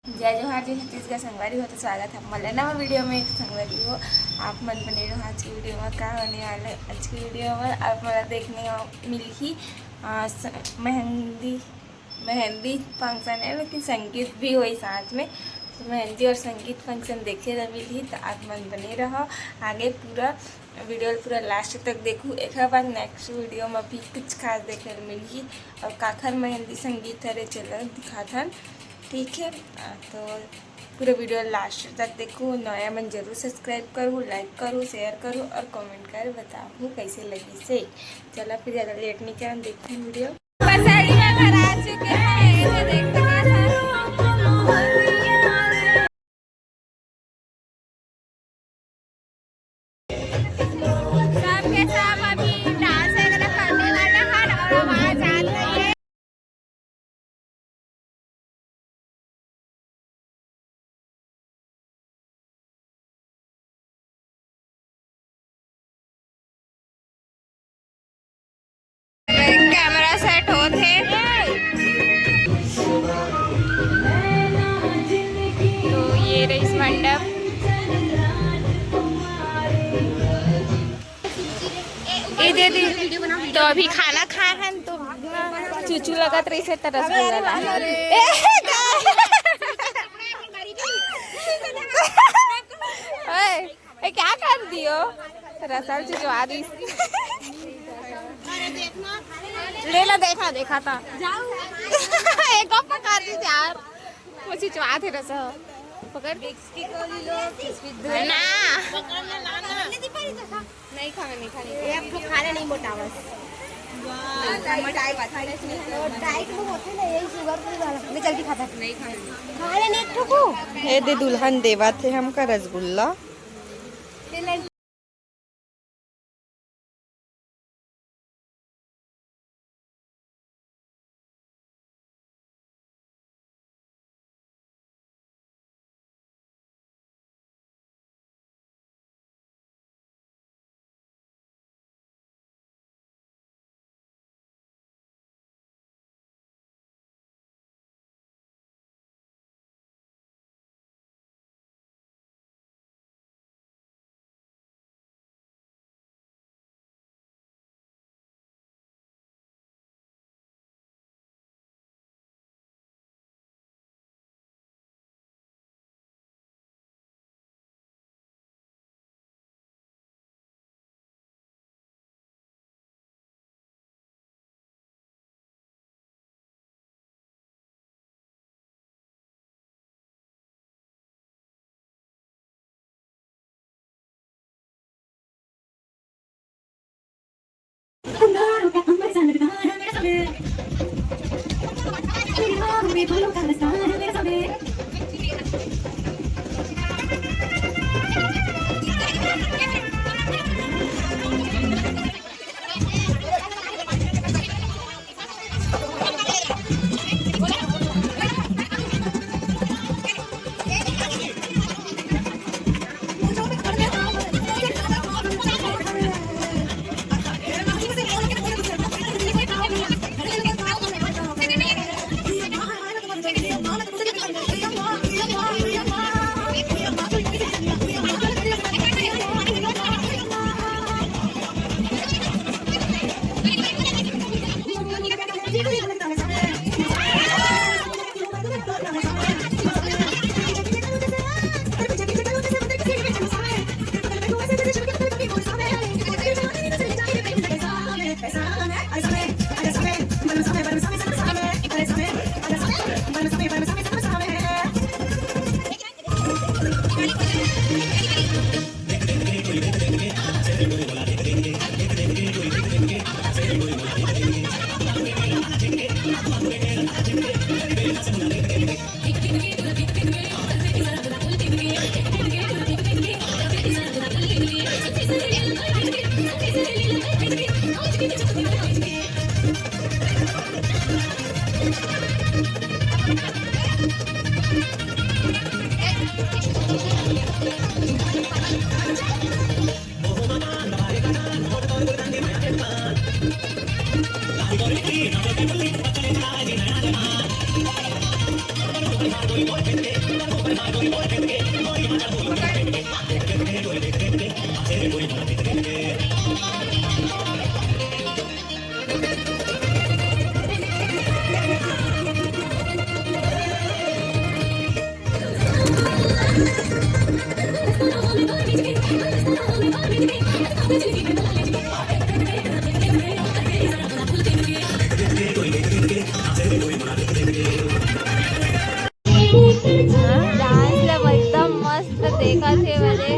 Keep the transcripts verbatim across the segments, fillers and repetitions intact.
जय जोहार, जय छत्तीसगढ़ संगवारी हो, तो स्वागत है आप मन ला नवा वीडियो में। तो संगवारी हो, आप मन बने रहो। आज की वीडियो में का होने वाला है? आज की वीडियो में आप मन ला देखने मिलही, अ, स-, मेहंदी, मेहंदी फंक्शन है, लेकिन संगीत भी होही साथ में। तो मेहंदी और संगीत फंक्शन देखे ला मिलही, तो आप मन बने रहो आगे पूरा वीडियो ल पूरा लास्ट तक देखू। एक बाद नेक्स्ट वीडियो में भी कुछ खास देखे ल मिलही और काखर मेहंदी संगीत हरे, चलो दिखाथन। ठीक है, तो पूरा वीडियो लास्ट तक देखू। नया मन जरूर सब्सक्राइब करू, लाइक करू, शेयर करू और कमेंट कर बताहू कैसे लगिसे। चलो फिर ज़्यादा लेट नहीं करन, देखते हैं वीडियो। पसैली में घर आ चुके हैं, ये देख सकते हैं। सबके सब अभी डांस वगैरह करने वाले हैं और आवाज आ रही है। कैमरा सेट होत हे। तो ये रहीस मंडप। ए दीदी, तो अभी खाना खाए हन तो चूचू लगत रहीस हे त रसगुल्ला ला। ए, ओए, ए, क्या कर दियो? रसल चुचवा दिस। ले ला, देखा, देखा था। एक और पकड़ दिस यार। वो चुचवा थे रसल। पकड़। ना। नहीं खावे, नहीं खावे। एक ठो खा ले, नहीं मोटावस। डाइट में होथे ना, यही शुगर फ्री वाला। मैं जल्दी खाता। नहीं खावे। खा ले, नहीं एक ठो को। ए दे दुल्हन देवा थे हमका रसगुल्ला। डांस ला एकदम मस्त देखत हे बने।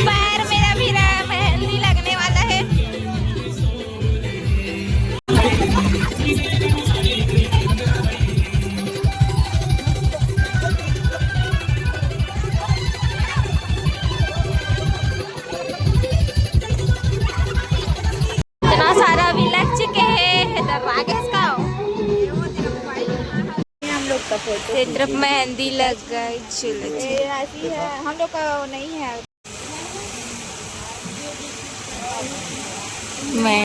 पैर मेरा भी मेहंदी लगने वाला है। इतना सारा अभी लग चुके हैं, इधर राकेश का हो। हम लोग का फोटो सिर्फ मेहंदी लग गई, चलो जी। ये ऐसी है, हम लोग का नहीं है। मैं